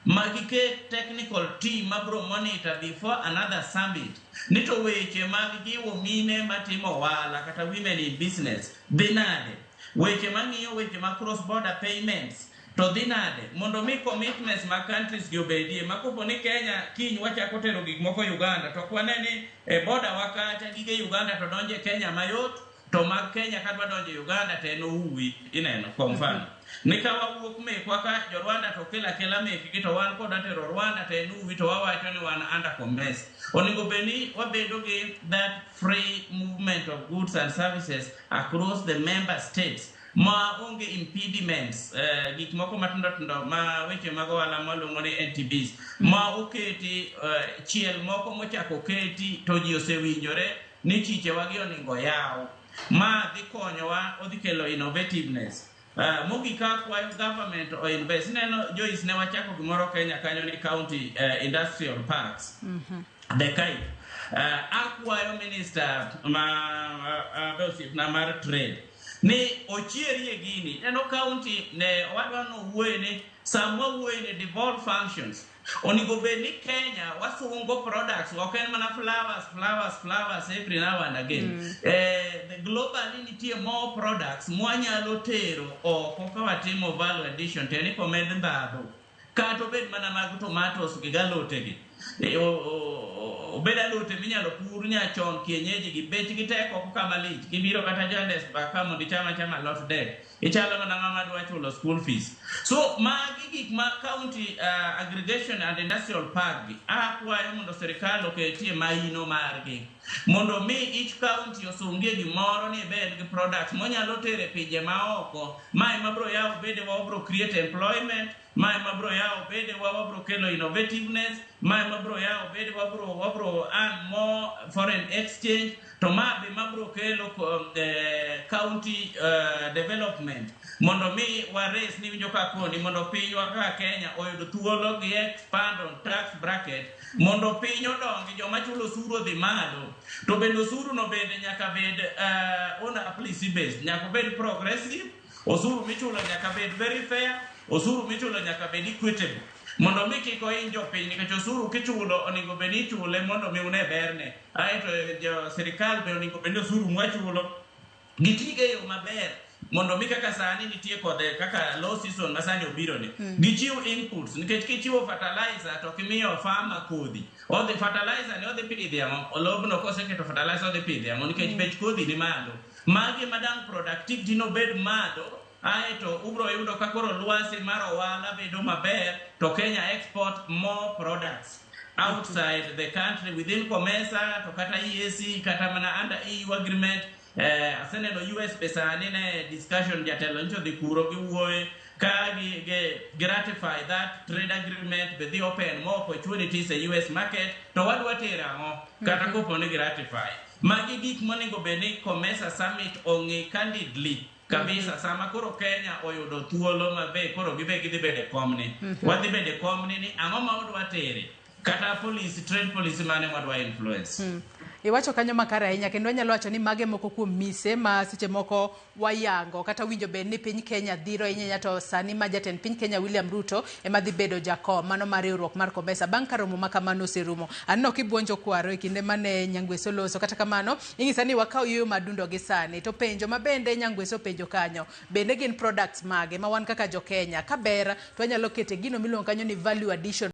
Ma giket technical team mabro monitor before another summit ni to weche mag jiwo mine matimo ohala kata women in business dhi nade, weche mang'iyo weche mag cross border payments to dhi nade, mondo mi commitments mag countries gi obedie ma kopo ni Kenya kiny wachako tero gik moko Uganda, to ok wane ni e border wa kacha gige Uganda to donjo e Kenya mayot, to mag Kenya kadwa donjo Uganda to en ouwi. Ineno, kwa mfano, ni ka wawuok mekwa ka jo Rwanda to kelo akela mekgi, to wan kodwa tero Rwanda to en uwi, to wawacho ni wan under COMESA. Onego bed ni wabedo gi that free movement of goods and services across the member states ma onge impediments, gik moko matindo tindo ma weche mag ohala maluongo ni NTBs ma oketi, chiel moko mochako oketi to ji osewinjore ni chichewa gi oningo yaw. Ma dhi konyowa, odhi kelo innovativeness. Mogik, akwayo government o invest. Ineno, Joyce, ne wachako gimoro Kenya kanyo ni county industrial parks, the CAIP. Akwayo minister ma be osiepna mar trade ni ochierie gini. Neno county ne owadwa nowuoye ni sama wawuoye ni devolve functions, onego bed ni Kenya wasungo products, ok en mana flowers, flowers, flowers every now and again. The globally nitie more products mwanyalo tero oko ka watimo value addition, tiende ni komed ndhadhu, kata obed mana mag tomatoes gi galote gi. Obed alote minyalo pur nyachon, kienyeji gi, bechgi tek oko kama lich. Kibiro kata Johannesburg ka mondo icham achama alot dek, ichalo mana ng'ama dwa chulo school fees. So magi gik ma county aggregation and industrial park gi, akwayo mondo sirikal oketie maino margi mondo mi each county osungie gimoro ni bed gi products monyalo tero e pinje maoko. Ma ema bro yawo bedewa, wabro create employment. Ma ema bro yawo bedewa, wabro kelo innovativeness. Ma ema bro yawo bedewa, wabro earn more foreign exchange. To ma be mabro kelo county development mondo mi wares ni winjo ka koni mondo pinywa kaka Kenya oyud thuolo gi expand on tax bracket mondo piny odongi, joma chulo osuru odhi malo. To bende osuru no bende nyaka bed on a policy based, nyaka obed progressive. Osuru michulo nyaka bed very fair, osuru michulo nyaka bed equitable mondo mi kik ohiny jopiny, nikech osuru kichulo onego bed ni ichule mondo mi une berne. Aeto jo sirikal be onego bed ni osuru mwachulo gitige e yo maber mondo mi kaka sani nitie kodhe kaka low season ma sani obiro ni, gichiw inputs, nikech kichiwo fertilizer to kimiyo farmer kodhi, odhi fertilizer ni odhi pidhi ang'o? Lobno koseketo fertilizer, odhi pidhi ang'o? Nikech bech kodhi ni malo. Magi madang productivity nobed malo. Aeto ubro yudo ka koro lwasi mar ohala bedo maber, to Kenya export more products outside the country within COMESA to kata EAC kata mana under EU agreement. Aseneno US be sani ne discussion, jatelo nyicho dhi kuro giwuoye ka gi ratify that trade agreement be dhi open more opportunities e US market. To wadwa tero ang'o kata kopo ni gi ratify? Magi gik monego bed ni COMESA summit ong'i candidly kabisa. Sama koro Kenya oyudo thuolo mabe koro gibe gidhi bedo e komni, wadhi bedo e komni ni ang'o ma wadwa tere kata policy, trade policy mane wadwa influence. Iwacho kanyo makare ahinya, kendo anyalo wacho ni mage moko kuom mise ma seche moko wayango kata winjo bed ni piny Kenya dhiro ahinya. To sani ma jatend piny Kenya William Ruto ema dhi bedo jakom mano mar riwruok mar COMESA bang' ka romo ma kamano oserumo. Aneno kibuonjo kwaro e kinde mane Nyangweso loso. Kata kamano, inyisa ni wakaw yueyo madundo gi sani. To penjo ma bende Nyangweso penjo kanyo bende gin products mage ma wan kaka jo Kenya ka ber to wanyalo kete gino miluongo kanyo ni value addition.